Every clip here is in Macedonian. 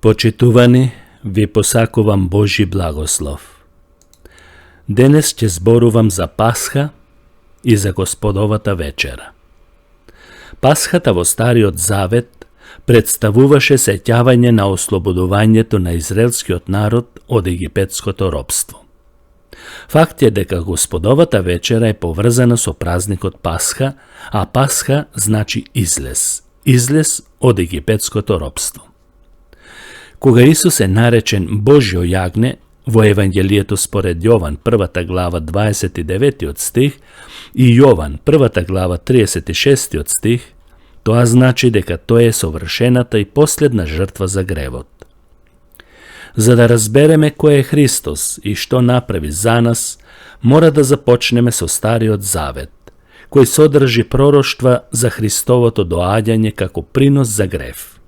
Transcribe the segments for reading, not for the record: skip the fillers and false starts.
Почитувани, ви посакувам Божи благослов. Денес ќе зборувам за Пасха и за Господовата вечера. Пасхата во Стариот Завет представуваше сеќавање на ослободувањето на израелскиот народ од египетското робство. Факт е дека Господовата вечера е поврзана со празникот Пасха, а Пасха значи излез од египетското робство. Кога Исус е наречен Божјо јагне во Евангелието според Јован, 1 глава 29 стих, и Јован, 1 глава 36 стих, тоа значи дека тој е совршената и последна жртва за гревот. За да разбереме кој е Христос и што направи за нас, мора да започнеме со Стариот Завет, кој содржи пророштва за Христовото доаѓање како принос за грев.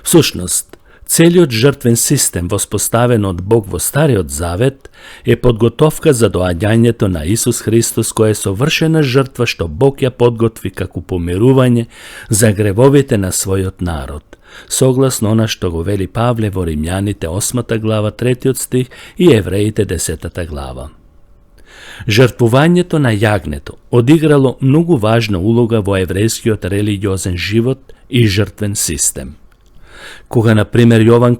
Всушност, целиот жртвен систем воспоставен од Бог во Стариот Завет е подготовка за доаѓањето на Исус Христос, кој е совршена жртва што Бог ја подготви како помирување за гревовите на својот народ, согласно она што го вели Павле во Римјаните 8 глава 3 стих и Евреите 10 глава. Жртвувањето на јагнето одиграло многу важна улога во еврејскиот религиозен живот и жртвен систем. Кога, например, Јован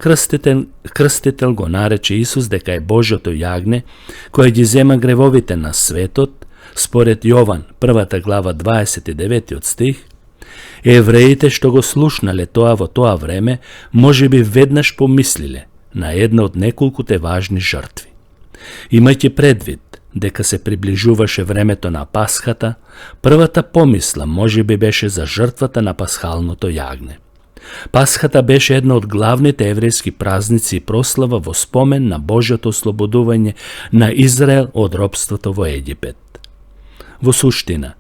Крстител го нарече Исус дека е Божјото јагне, кој ги зема гревовите на светот, според Јован, 1 глава 29 стих, евреите што го слушнале тоа во тоа време, можеби веднаш помислиле на една од неколкуте важни жртви. Имајќи предвид дека се приближуваше времето на Пасхата, првата помисла можеби беше за жртвата на пасхалното јагне. Пасхата беше една од главните еврејски празници и прослава во спомен на Божјото ослободување на Израел од робството во Египет. Во суштина,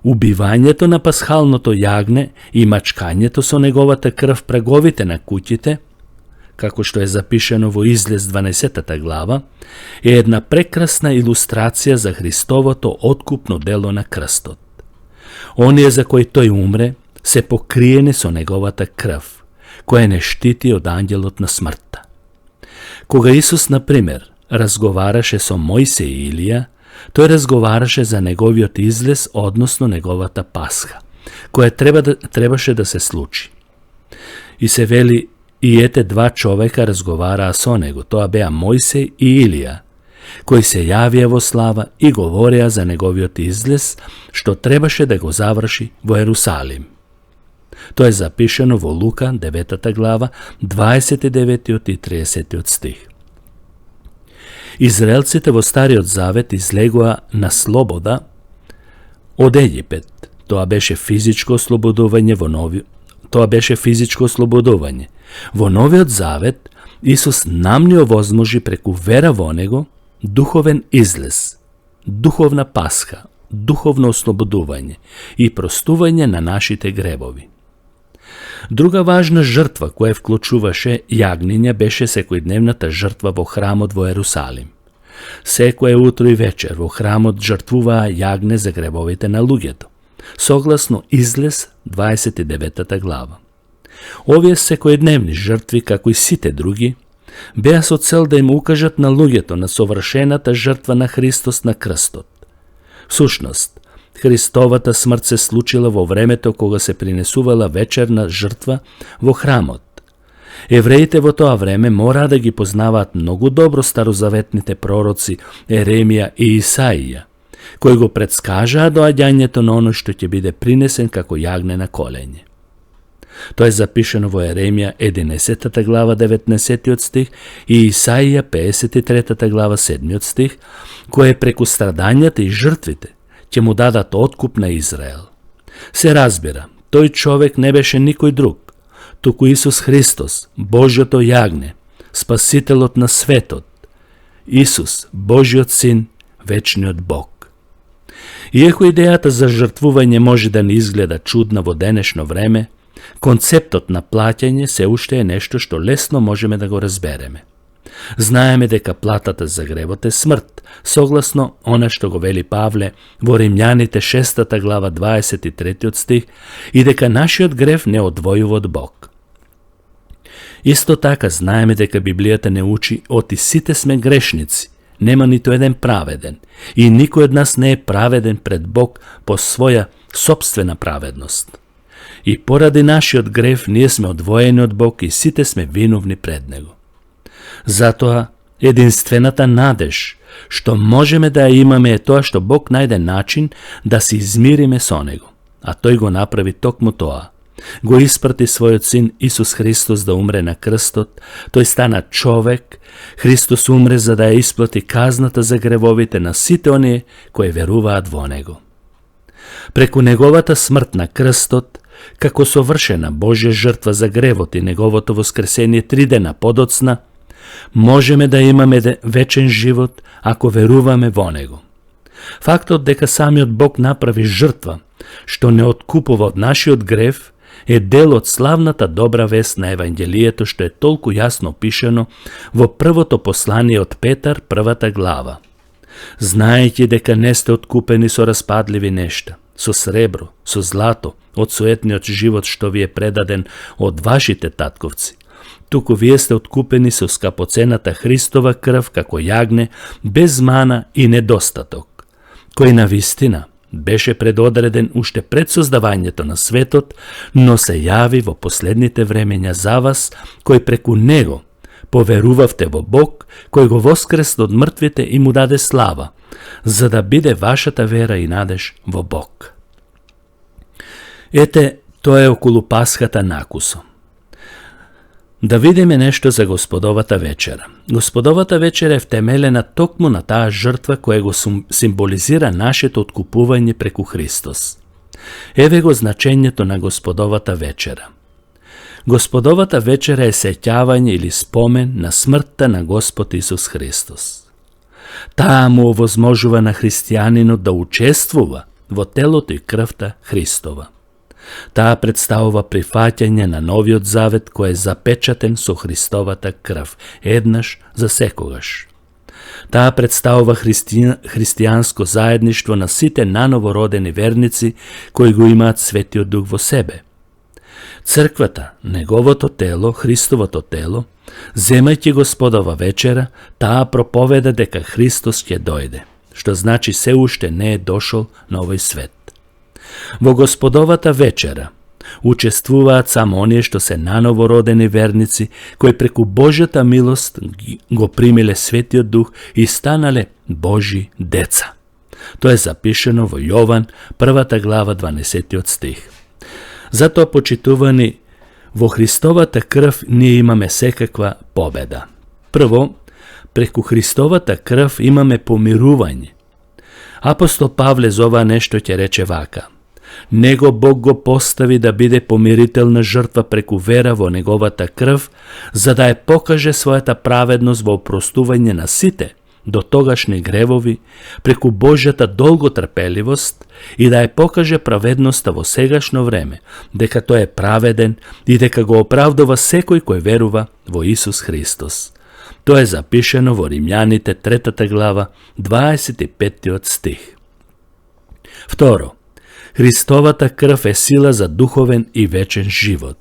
убивањето на пасхалното јагне и мачкањето со неговата крв праговите на куќите, како што е запишено во Излез 12 глава, е една прекрасна илустрација за Христовото откупно дело на крстот. Оние за кои тој умре, се покриени со неговата крв, која не штити од ангелот на смртта. Кога Исус, например, разговараше со Мојсе и Илија, тој разговараше за неговиот излез, односно неговата Пасха, која требаше да се случи. И се вели, и ете два човека разговараа со него, тоа беа Мојсе и Илија, кои се јавија во слава и говореа за неговиот излез, што требаше да го заврши во Ерусалим. Тоа е запишено во Лука, 9 глава, 29 и 30 стих. Израелците во Стариот Завет излегоа на слобода од Египет. Тоа беше физичко ослободување Во Новиот Завет Исус нам ни овозможи преку вера во Него духовен излез, духовна Пасха, духовно ослободување и простување на нашите гревови. Друга важна жртва која вклучуваше јагниња беше секојдневната жртва во храмот во Ерусалим. Секое утро и вечер во храмот жртвуваа јагне за гревовите на луѓето, согласно Излез 29 глава. Овие секојдневни жртви, како и сите други, беа со цел да им укажат на луѓето на совршената жртва на Христос на крстот. Всушност, Христовата смрт се случила во времето кога се принесувала вечерна жртва во храмот. Евреите во тоа време мораа да ги познаваат многу добро старозаветните пророци Еремија и Исаија, кои го предскажаа доаѓањето на оној што ќе биде принесен како јагне на колење. Тоа е запишено во Еремија 11 глава 19 стих и Исаија 53 глава 7 стих, кој е преку страдањата и жртвите ќе му дадат откуп на Израел. Се разбира, тој човек не беше никој друг, туку Исус Христос, Божјото јагне, Спасителот на светот, Исус, Божјиот Син, вечниот Бог. Иако идејата за жртвување може да не изгледа чудна во денешно време, концептот на плаќање се уште е нешто што лесно можеме да го разбереме. Знаеме дека платата за гревот е смрт, согласно она што го вели Павле во Римјаните 6 глава 23 стих, и дека нашиот грев не одвојува од Бог. Исто така знаеме дека Библијата не учи оти сите сме грешници, нема ниту еден праведен, и никој од нас не е праведен пред Бог по своја собствена праведност. И поради нашиот грев ние сме одвоени од Бог и сите сме виновни пред Него. Затоа, единствената надеж што можеме да ја имаме е тоа што Бог најде начин да се измириме со Него. А Тој го направи токму тоа. Го испрати својот син Исус Христос да умре на крстот, Тој стана човек, Христос умре за да ја исплати казната за гревовите на сите оние кои веруваат во Него. Преку Неговата смрт на крстот, како совршена Божја жртва за гревот и Неговото воскресение 3 дена подоцна, можеме да имаме вечен живот ако веруваме во Него. Фактот дека самиот Бог направи жртва, што не откупува од нашиот грев, е дел од славната добра вест на Евангелието што е толку јасно опишено во првото послание од Петар, 1 глава. Знаејќи дека не сте откупени со распадливи нешта, со сребро, со злато, од суетниот живот што ви е предаден од вашите татковци, туку вие сте откупени со скапоцената Христова крв како јагне, без мана и недостаток, кој на вистина беше предодреден уште пред создавањето на светот, но се јави во последните времења за вас, кој преку Него поверувавте во Бог, кој го воскресна од мртвите и му даде слава, за да биде вашата вера и надеж во Бог. Ете, тоа е околу Пасхата накусо. Да видиме нешто за Господовата вечера. Господовата вечера е втемелена токму на таа жртва која го символизира нашето откупување преку Христос. Еве го значењето на Господовата вечера. Господовата вечера е сеќавање или спомен на смртта на Господ Исус Христос. Таа му овозможува на христијанинот да учествува во телото и крвта Христова. Таа представува прифаќање на новиот завет кој е запечатен со Христовата крв, еднаш за секогаш. Таа представува христијанско заедништво на сите наново родени верници кои го имаат Светиот Дух во себе. Црквата, Неговото тело, Христовото тело, земајќи Господова вечера, таа проповеда дека Христос ќе дојде, што значи се уште не е дошол на овој свет. Во Господовата вечера учествуваат само оние што се наново родени верници, кои преку Божјата милост го примиле Светиот Дух и станале Божји деца. Тоа е запишено во Јован, 1 глава, 12 стих. Затоа, почитувани, во Христовата крв ние имаме секаква победа. Прво, преку Христовата крв имаме помирување. Апостол Павле за ова нешто ќе рече вака: Него Бог го постави да биде помирителна жртва преку вера во Неговата крв, за да ја покаже својата праведност во опростување на сите до тогашни гревови, преку Божјата долготрпеливост и да ја покаже праведноста во сегашно време, дека тој е праведен и дека го оправдува секој кој верува во Исус Христос. Тоа е запишено во Римјаните 3 глава, 25 стих. Второ, Христовата крв е сила за духовен и вечен живот.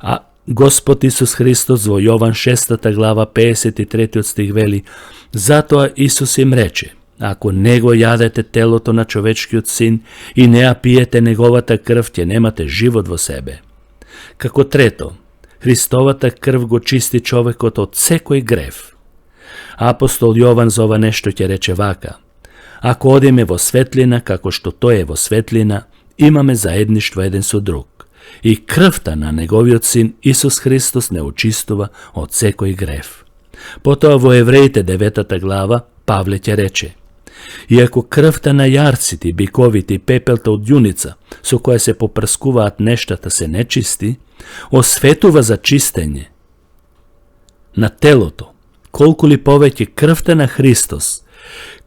А Господ Исус Христос во Јован 6 глава 53 стих вели: Затоа Исус им рече: Ако не го јадете телото на човечкиот син и не ја пиете Неговата крв, ќе немате живот во себе. Како трето, Христовата крв го чисти човекот од секој грев. Апостол Јован за ова нешто ќе рече вака: Ако одиме во светлина, како што тој е во светлина, имаме заедништво еден со друг. И крвта на Неговиот син Исус Христос не очистува од секој грев. Потоа во Евреите 9 глава Павле ќе рече: Иако крвта на јарците, биковите и пепелта од јуница, со која се попрскуваат нештата, се нечисти, осветува за чистење на телото, колку ли повеќе крвта на Христос,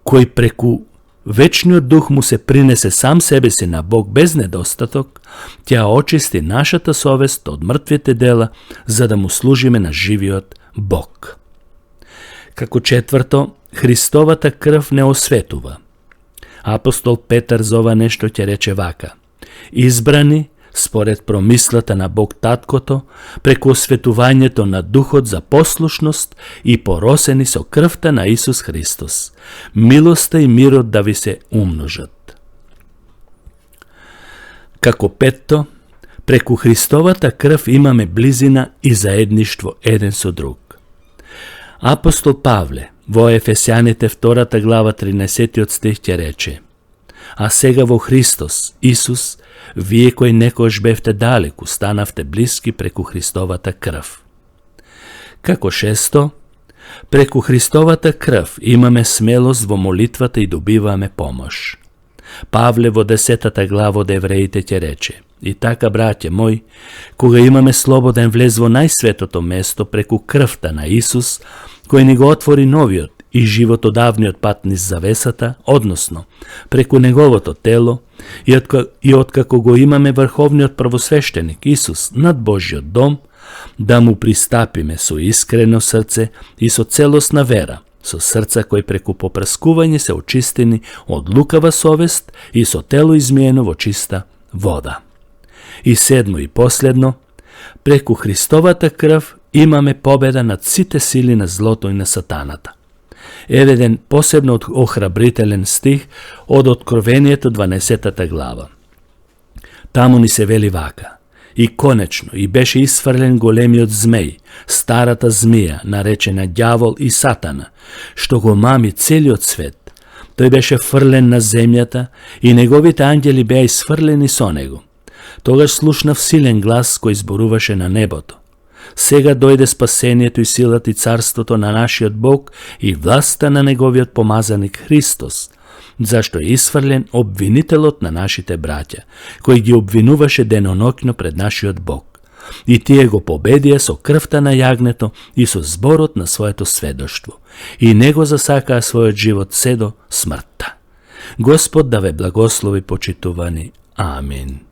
кој преку вечниот дух му се принесе сам себе си на Бог без недостаток, ќе очисти нашата совест од мртвите дела, за да му служиме на живиот Бог. Како четврто, Христовата крв не осветува. Апостол Петар за ова нешто ќе рече вака: Избрани, според промислата на Бог Таткото, преку осветувањето на Духот за послушност и поросени со крвта на Исус Христос. Милоста и мирот да ви се умножат. Како петто, преку Христовата крв имаме близина и заедништво еден со друг. Апостол Павле во Ефесјаните 2 глава 13 стих ќе рече: а сега во Христос, Исус, вие кои некојаш бевте далеку, станавте блиски преку Христовата крв. Како шесто, преку Христовата крв имаме смелост во молитвата и добиваме помош. Павле во 10 глава од Евреите ќе рече: и така, браќе мои, кога имаме слободен влез во најсветото место преку крвта на Исус, кој ни го отвори новиот и животодавниот пат низ завесата, односно, преку неговото тело, и откако го имаме врховниот првосвещеник Исус над Божиот дом, да му пристапиме со искрено срце и со целосна вера, со срца кои преку попрскување се очистени од лукава совест и со тело измиено во чиста вода. И седмо и последно, преку Христовата крв имаме победа над сите сили на злото и на сатаната. Еве еден посебно охрабрителен стих од Откровението 12 глава. Таму ни се вели вака: и конечно, и беше исфрлен големиот змеј, старата змија, наречена ѓавол и сатана, што го мами целиот свет. Тој беше фрлен на земјата и неговите ангели беа исфрлени со него. Тогаш слушнав силен глас кој зборуваше на небото: сега дојде спасението и силата и царството на нашиот Бог и власта на неговиот помазаник Христос, зашто е исфрлен обвинителот на нашите браќа, кој ги обвинуваше деноноќно пред нашиот Бог. И тие го победија со крвта на јагнето и со зборот на своето сведоштво. И него засакаа својот живот се до смртта. Господ да ве благослови, почитувани. Амин.